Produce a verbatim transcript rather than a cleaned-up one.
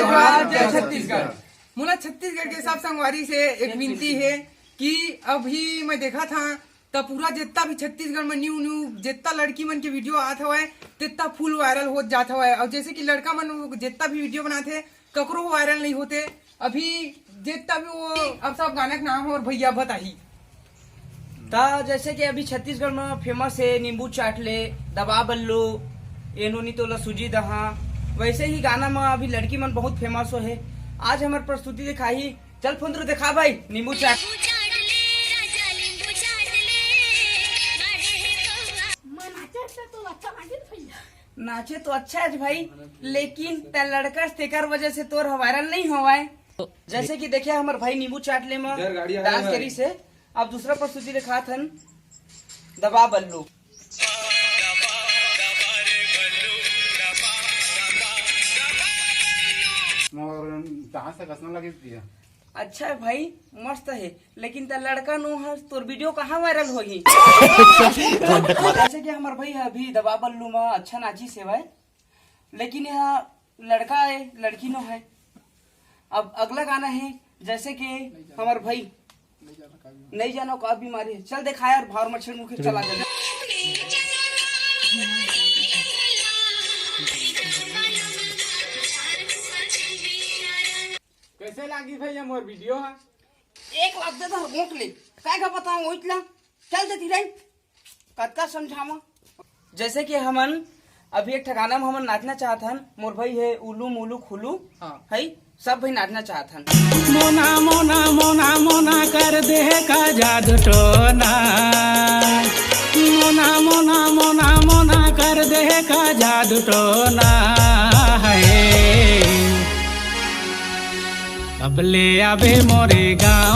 जोहार, जय छत्तीसगढ़। मोला छत्तीसगढ़ के सब संगवारी से एक विनती हे कि अभी मैं देखत हंव त पूरा जितना भी छत्तीसगढ़ में न्यू न्यू जितना लड़की मन के वीडियो आत हवय, तितना फुल वायरल होत जात हवय। अउ जैसे कि लड़का मन जितना भी वीडियो बनाथे, ककरो वायरल नहीं होते। अभी जितना भी वो, अब सब गाना के नाम हो और भैया बताही। त जैसे कि अभी छत्तीसगढ़ में फेमस हे नींबू चाट ले, दबा बल्लो, ए नोनी तोला सूजी दहा, वैसे ही गाना में अभी लड़की मन बहुत फेमस हो हे। आज हमर प्रस्तुति दिखाही। चल फुंदरू दिखा भाई नींबू चाट। नाचे तो अच्छा है भाई, लेकिन ते लड़का तेकर वजह से तोर वायरल नहीं होवाय। जैसे कि देखे हमर भाई नींबू चाट ले में इधर गाड़ी आ रहा डांस है। करी से। अब दूसरा प्रस्तुति दिखात हन, दबा बल्लू। मोर डांस से कसना लगी दिया। अच्छा है भाई, मस्त है, लेकिन त लड़का नो है, तोर वीडियो कहाँ वायरल होही? जैसे कि हमर भाई है अभी दबा बल्लू में अच्छा नाची सेवाए, लेकिन यह लड़का है, लड़की नो है। अब अगला गाना है, जैसे कि हमर भाई नहीं जानो का बीमारी है। चल देखा यार, भावर मच्छर मुखी चला दे। कैसे लागी भैया मोर वीडियो हा? एक लाख दे तो गोंक ले, काय का बताऊं ओइतला। चल दे तिरई, कतका समझावा। जैसे कि हमन अभी एक ठा गाना में हमन नाचना चाहत हन, मोर भाई है उलू मुलू खुलू, हाँ। है सब भाई नाचना चाहत हन। मोना मोना मोना मोना कर दे का जादू टोना, मोना मोना मोना मोना कर दे का जादू टोना है। अब ले आबे मोरे गाँव।